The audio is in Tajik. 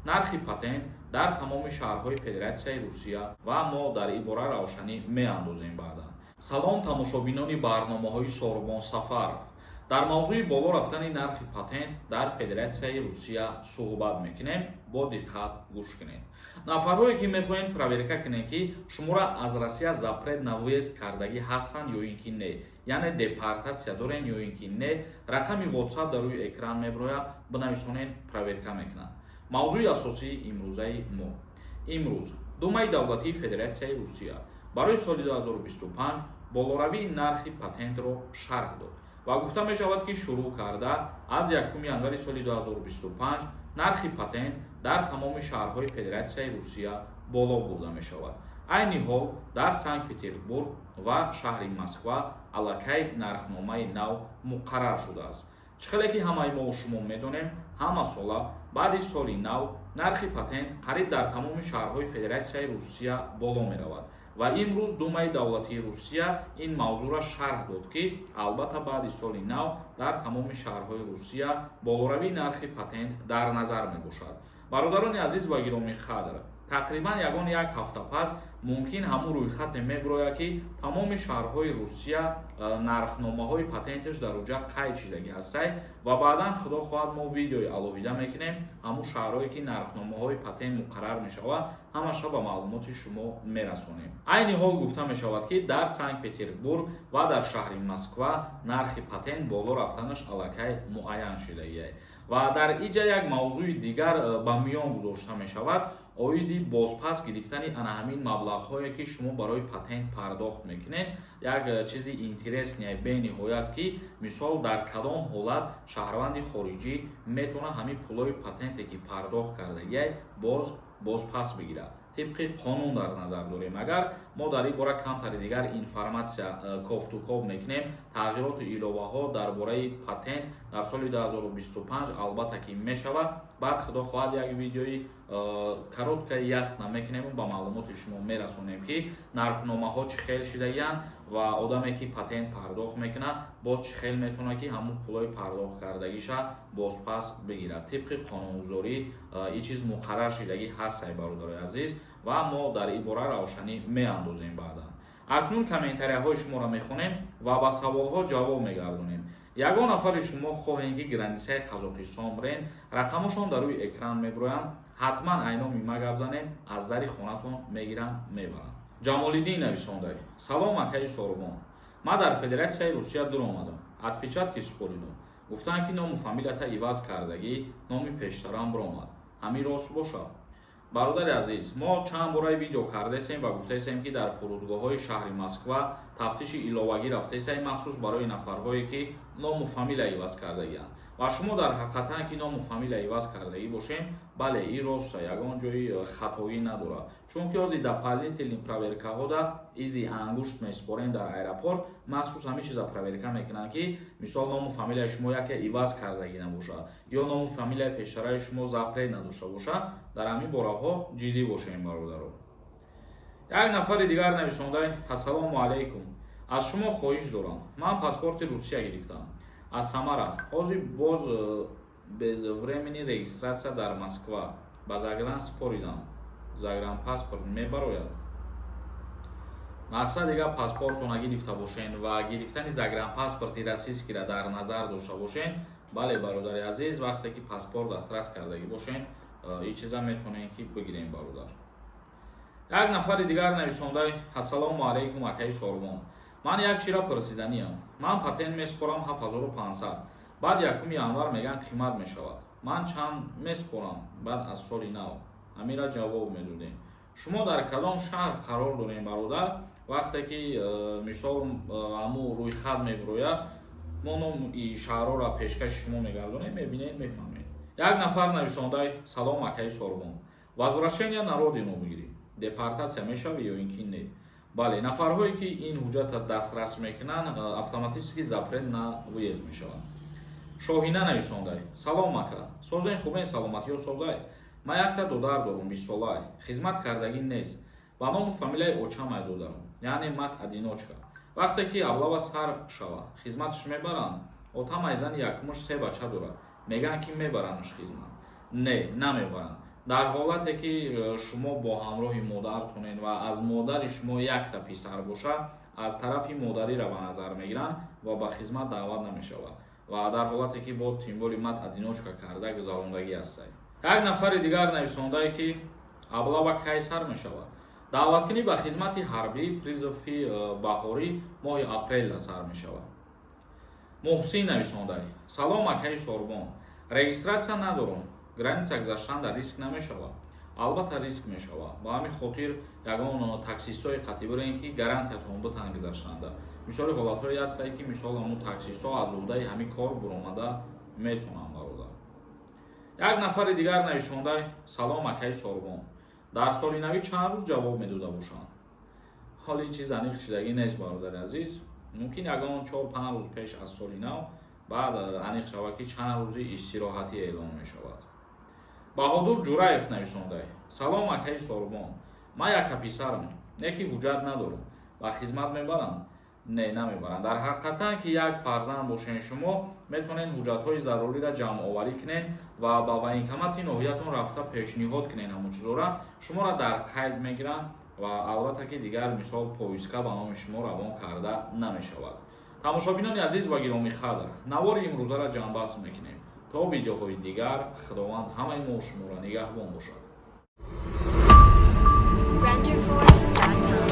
Нархи патент дар тамоми шаҳрҳои Федератсияи Русия ва мо дар ин бора равшанӣ меандозем баъдан. Салом, тамошобинони барномаҳои Сорбон Сафаров. Дар мавзӯи боло рафтани нархи патент дар Федератсияи Русия суҳбат мекунем. Бо диққат гӯш кунед. Нафарҳое, ки мехоҳед проверка кунед, ки шуморо аз Россия запрет на въезд кардагӣ ҳастанд ё ин ки не, яъне депортатсия дорен ё ин ки не, рақами WhatsApp дар рӯи экран мебирояд, бинависонед, проверка мекунанд. Мавзӯи асосии имрӯзаи мо: имрӯз Думаи давлатии Федератсияи Русия барои соли 2025 болоравии нархи патентро шарҳ дод ва гуфта мешавад, ки шурӯъ карда аз 1 январи соли 2025 нархи патент дар тамоми шаҳрҳои Федератсияи Русия боло бурда мешавад. Айни ҳол дар Санкт Петербург ва шаҳри Москва аллакай нархномаи нав муқаррар шудааст. Чӣ хеле ки ҳамаи мо шумо медонем, ҳама сола баъди соли нав нархи патент қариб дар тамоми шаҳрҳои Федератсияи Русия боло меравад ва имрӯз Думаи давлатии Русия ин мавзӯъро шарҳ дод, ки албатта баъди соли нав дар тамоми шаҳрҳои Русия болоравии нархи патент дар назар мебошад. Бародарони азиз ва гиромӣ қадр, тақрибан ягон як ҳафта пас мумкин ҳамун рӯйхате мебирояд, ки тамоми шаҳрҳои Русия нархномаҳои патенташ дар уҷа қайд шидагӣ ҳастай ва баъдан, худо хоҳад, мо видеои алоҳида мекунем. Ҳамун шаҳрҳое, ки нархномаҳои патент муқаррар мешавад, ҳамаша ба маълумоти шумо мерасонем. Айни ҳол гуфта мешавад, ки дар Санкт Петербург ва дар шаҳри Москва нархи патент боло рафтанаш аллакай муайян шидагиай ва дар иҷа як мавзӯи дигар ба миён гузошта мешавад оиди бозпас гирифтани ана ҳамин маблағҳое, ки шумо барои патент пардохт мекунед. Як чизи интересный бениҳоят, ки мисол дар кадом ҳолат шаҳрванди хориҷӣ метавонад ҳамин пулҳои патенте, ки пардохт кардагиай, боз бозпас бигирад. Тибқи қонун дар назар дорем. Агар мо дар ин бора камтари дигар информатсия кофтукоб мекунем, тағйироту иловаҳо дар бораи патент дар соли 2025 албатта ки мешавад. Баъд, худо хоҳад, як видеои коротко, ясно мекунему ба маълумоти шумо мерасонем, ки нархномаҳо чӣ хел шидагиянд ва одаме, ки патент пардохт мекунад, боз чӣ хел метавонад, ки ҳамун пулҳои пардохт кардагиша бозпас бигирад. Тибқи қонунгузорӣ ин чиз муқаррар шидагӣ ҳастай, бародарои азиз, ва мо дар ин бора равшанӣ меандозем баъдан. Акнун комментарияҳои шуморо мехонем ва ба саволҳо ҷавоб мегардонем. Ягон нафари шумо хоҳем, ки границаи Қазоқистон бирен, рақамошон дар рӯи экран мебироянд, ҳатман айноми ма гап занем, аз дари хонатон мегиранд, мебаранд. Ҷамолиддин нависондай: «Салом, акаи Сорубон. Ман дар Федератсияи Русия дур омадам, отпечатки супоридум, гуфтанд, ки ному фамилията иваз кардагӣ, номи пештарам биромад. Ҳамин рост бошад?» Бародари азиз, мо чанд бораи видео кардесем ва гуфтаесем, ки дар фурудгоҳҳои шаҳри Москва тафтиши иловагӣ рафтаесай, махсус барои нафарҳое, ки ному фамилия иваз кардагианд. Ва шумо дар ҳақиқатан ки ному фамилия иваз кардагӣ бошем, бале, ин роста, ягон ҷои хатоӣ надорад, чунки ҳозир дополнительный проверкаҳода изи ангушт месупорем дар аэропорт, махсус ҳамин чиза проверка мекунанд, ки мисол ному фамилияи шумо яке иваз кардагӣ набошад ё ному фамилияи пештараи шумо запрет надошта бошад. Дар ҳамин бораҳо ҷиддӣ бошем, бародаро. Як нафари дигар нависондай: «Ассалому алайкум, аз шумо хоҳиш дорам. Ман паспорти Русия гирифтам аз Самара, ҳозир боз безвременный регистрация дар Москва ба загран супоридам, загранпаспорт мебарояд?» Мақсад, дигар паспортона гирифта бошен ва гирифтани загранпаспорти российскийра дар назар дошта бошен, бале, бародари азиз, вақте ки паспорт дастрас кардагӣ бошен, ин чиза метавонем, ки бигирем, бародар. Як нафари дигар нависондай: «Ассалому алайкум, акаи Сорбон, ман як чира пурсиданиям. Ман патент месупорам 7500, баъд 1 январ меган қимат мешавад. Ман чанд месупорам баъд аз соли нав? Ҳамира ҷавоб медодем». Шумо дар кадом шаҳр қарор дорем, бародар? Вақте ки мисол ҳамун рӯйхат мебирояд, мо номи шаҳрҳоро пешкаши шумо мегардонем, мебинед, мефаҳмед. Як нафар нависондай: «Салом, акаи Сорбон, возвращение на родину бигирӣ, депортатсия мешавӣ ё ин ки не?» Бале, нафарҳое, ки ин ҳуҷҷатро дастрас мекунанд, автоматически запрет на въезд мешаванд. Шоҳина нависондай: «Салом, ака, созен, хубен, саломатиё созай. Ман якта додар дорум, 20-солай, хизмат кардагӣ нест, ба ному фамилияи очамай додарам, яъне мать одиночка. Вақте ки облава сар шава, хизматаш мебаранд? Отам ай зани якумаш се бача дорад, мегӯянд, ки мебарандаш хизмат». Не, намебаранд. Дар ҳолате ки шумо бо ҳамроҳи модаратонед ва аз модари шумо якта писар бошад, аз тарафи модариро ба назар мегиранд ва ба хизмат даъват намешавад. Ва дар ҳолате ки бо тимболи мат одиночка карда гузарондагӣ ҳастед. Як нафари дигар нависондае, ки облава кай сар мешавад? Даъваткунӣ ба хизмати ҳарбӣ, призыв и баҳорӣ моҳи апрелда сар мешавад. Муҳсин нависондай: «Салом, акаи Сорбон, регистрация надорам, граница гузаштан дар риск намешавад?» Албатта, риск мешавад. Ба ҳамин хотир ягон таксистҳои қатъӣ бирен, ки гарантиятон битан гузаштанда. Мисоли ҳолатҳое ҳастае, ки мисол ҳамун таксистҳо аз уҳдаи ҳамин кор буромада метавонанд, бародар. Як нафари дигар нависондай: «Салом, акаи Сорбон, дар соли навӣ чанд рӯз ҷавоб медода бошанд?» Ҳоли чиз аниқ шидагӣ нест, бародари азиз. Мумкин, ягон 4-5 рӯз пеш аз соли нав баъд аниқ шавад, ки чанд рӯзи истироҳатӣ эълон мешавад. Баҳодур Ҷураев нависондай: «Салом, акаи Сорбон, ман яка писарам, не ки ҳуҷҷат надорам, ба хизмат мебаранд?» Не, намебаранд. Дар ҳақиқатан ки як фарзанд бошен, шумо метавонед ҳуҷҷатҳои заруриро ҷамъоварӣ кунед ва ба военкомат и ноҳиятон рафта пешниҳод кунед. Ҳамон чизҳоро шуморо дар қайд мегиранд ва албатта ки дигар мисол повестка ба номи шумо равон карда намешавад. Тамошобинони азиз ва гиромиқадр, навори имрӯзаро ҷамъбаст мекунем. То видеоҳои дигар Худованд ҳамаи мо шуморо нигаҳбон бошад. Renderforest.com.